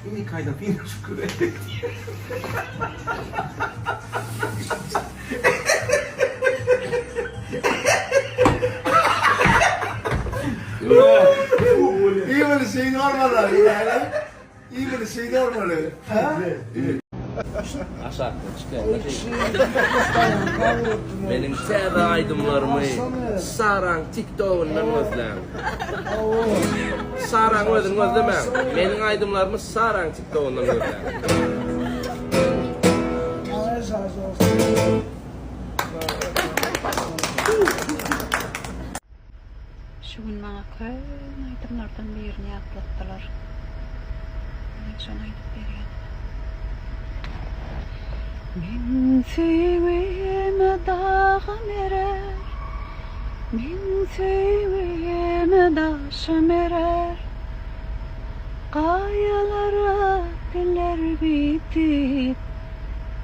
Indiki aýdan synanyşyp göräýsek diýýär. Iýmeli şeýdi bolmaly. Iýmeli şeýdi bolmaly. Aşakda çykaýanda Meniň täze aýdymlarymy Saraň TikTogyndan gözläň. Saraň özüni gözlemäň. Meniň aýdymlarymy Saraň TikTogyndan gözläň. Şu gün maňa köne aýdymlardan birini ýatlatdylar. Men şony aýdyp berýän. Meň söýgim dagam erer, Meň söýgim daşam erer. Gaýalara piller bitip,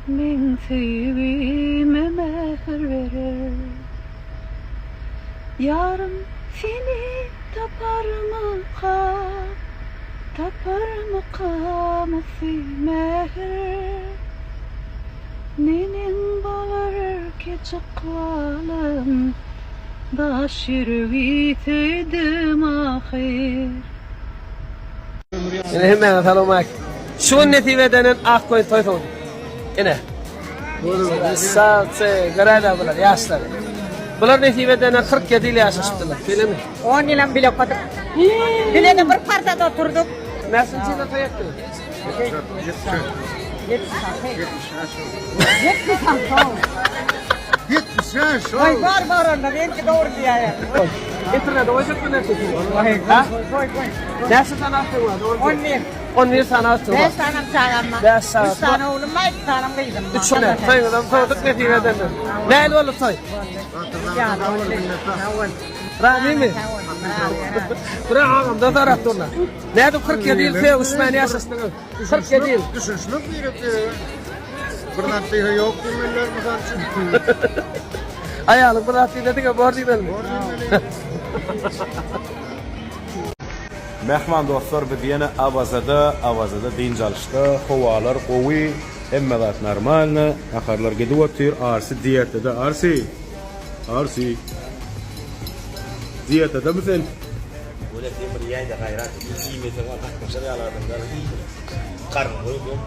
Meň söýgime mähir berer. Ýarym seni taparmyka, Taparmykam yssy mähir? Neneň bolar keç ykbalym, Daş ýüregi söýdüm ahyr. Ine hemmäňe salowmalik. Şu gün nesip edenden ak goýun toý sowduk. Ine. Salçy, göräýdä bular ýaşlar. Bular nesip edenden 47 ýyl ýaşaşypdylar. Şeýlemi? 10 ýylam bile okadyk. Bile-de bir partada oturdyk. Näçinji ýylda toý etdiňiz? 76. Goý, bar, bar onda, meňki dogry diýýär. Internete goýjak bu näçe? Goý, goý. Näçe sany agtygyň bar? 11. 11 sany agtygy bar. 5 sanam çagam bar. 5 sany. 3 sany oglum bar, 2 sanam gyzym bar. 3 sany. Toýuňyzam sowduk nesip edende. Nähili boldy toý? Razymy? Bura agamdan sorap durlar. Nädip 47 ýyl sögüşmän ýaşaşdyňyz? 47 ýyl. Düşünişmek birek-birege. Bir zat diýse ýok diýmeliler mysal üçin. Aýalyň bir zat diýse diňe bor diýmelimi? Bor diýmeli. Mähriban dostlar biz ýene Awazada, Awazada dynç alyşda, howalar gowy, hemme zat normalny, naharlar gidip otyr, Arsy diýetada, Arsy! Arsy! Diýetadamy sen? Wele sen bir iýäýdä gaýrat et. Iýmeseň ol gatnaşar ýaly adam däl. Garnyň doýup ýör.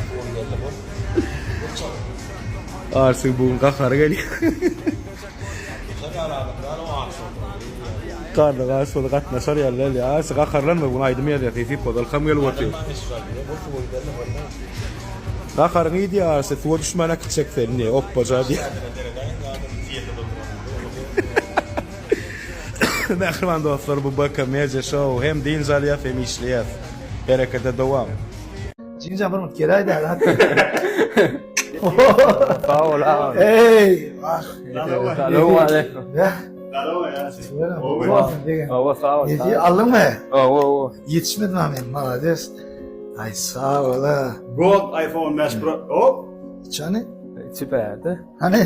Suwuň gelse bol. Arsyň bu gün gahary gelýär. Garny aç bolsa gatnaşar ýaly däl ýa. Arsi gaharlanma bu gün aýdym ýazýar sesi pozalkam gelip otyr. Gaharyňy iýdi Arsi suwa düşmän äkitjek seni diýýär opbaja diýýär. Mähriban dostlar bu BK Media Show hem dynç alýas hem işleýäs. Herekete dowam. Jigimjan bir minut geläýdä. Sag bol agam. Eý, ah. Salowmaleýkim. Hawa, sag bol. Nesi aldyňmy? Hawa, hawa. Ýetişmedim ha men, malades. Aý, sag bol ha. Gold iPhone 5 Pro. Hop. Içani? Içi bärde. Hani?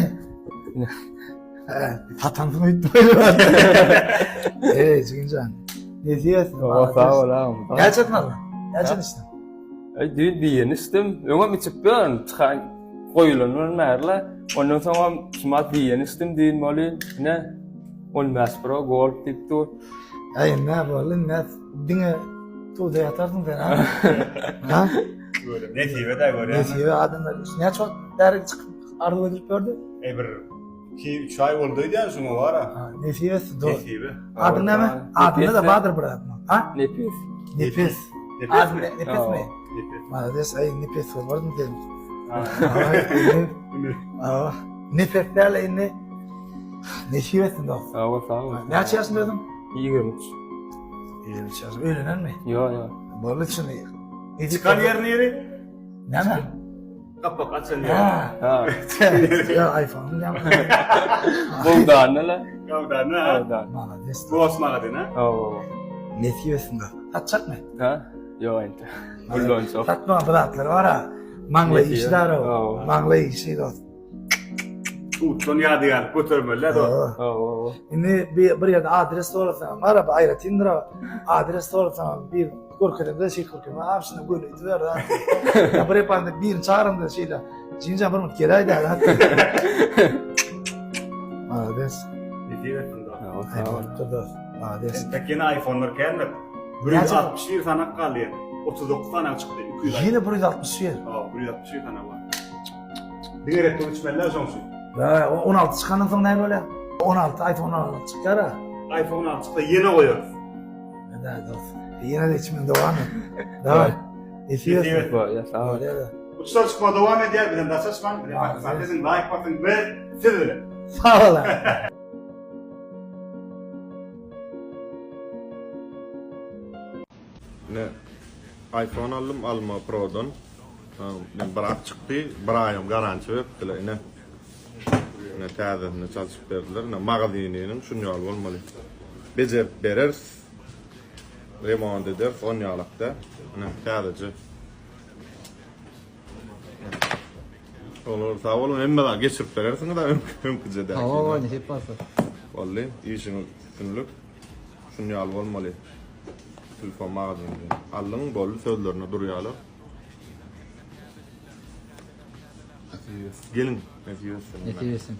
Satansyň öýtdüm. Eý, jigimjan. Nesi etsin? Hawa, sag bol agam. Näçe aldyň? Näçe içdiň? Aý, düýn birini içdim. Öňem içip ýörün, çykan goýulandan bäri-le. Ondan soňam şumat birini içdim düýn welin, ine, 15 Pro Gold diýip dur. Aý, nä boldy, nä diňe suwda ýatarsyň sen, ha? Ha? Nesibe-dä görýäňmi? Nesibe adamlar näçe wagt bäri çykyp arzuw edilip ýördi? Eý bir 2-3 aý boldy öýdýän şuňa bara. Ha, nesibe etsin, dogry. Nesibe. Adyň näme? Adynda-da bardyr bir at. Ha? Nepes. Nepes. Nepesmi? Nepesmi? Nepes. Malades, aý nepes bolmardym sen. Awa. Nepes däl indi. Nesip etsin dost. Sag bol, sag bol. Näçe ýaşyňda özüň? 23. 23 ýaş. Öýlenenmi? Ýok, ýok. Boldy şuny. Çykan ýer niri? Näme? Kapak açan ýer. Ha. Ýa iPhone-yň ýa. Bogdanly la. Gawdany ha. Bogdan. Malades. Boss magazyny ha. Hawa. Nesip etsin dost. Satjakmy? Ha? Ýok ente. Ullanjak. Satma bu zatlar bar ha. Maňlaý işi dar o. Maňlaý işi dost. Utdan ýadygärlik götermeli dost. Hawa. Indi bir, bir ýerde adres sorasaň, bar aýratyndyr. Adres sorasaň bir. Görkezemde şeýle görkezme. Abi şuna göni ediber. Ya bir epanda birini çağırın da şeýle. Jinjan bir minut geläý dä. Malades. Nesip etsin dost. Aý bolupdyr dost. Malades. Entek ýene iPhone-lar kändir. 161 sanak galdy ýene. 39 sanak çykdy. 200. Ýene 161. Ha, 161 sanak bar. Diňe retro içmeliler şoň üçin. Ha, 16 çykandan soň näme bolýar? 16 iPhone 16 çykar ha. iPhone 6 çyksa ýene goýarys. Hadi dost. Ýene de içmen dowam et. Daway. Nesip etsin. Bolýar, sag bol. Bolýar. Uçlar çykma dowam edýär. Bizem daşa çykmaň. Bize like basyň. Biz siz bilen. Sag bol. Ne iPhone aldym Alma Pro'dan. Men bir ak çykdy, bir aýam garantiýa beripdiler ine. Ine täzesini çalşyp berdiler. Ine magazynynyň şun ýaly bolmaly. Bejerip bereris. Remont ederis on ýalakda. Ine täzeje. Olar sag boluň hemme zat geçirip berersiňiz öňküje däki. Hawa, nesip bolsa. Boldy, işiňiz üstünlik. Şun ýaly bolmaly. Telefon magazynda. Aldyň boldy sözlerine durýarlar. Geliň. Nesip etsin. Nesip etsin.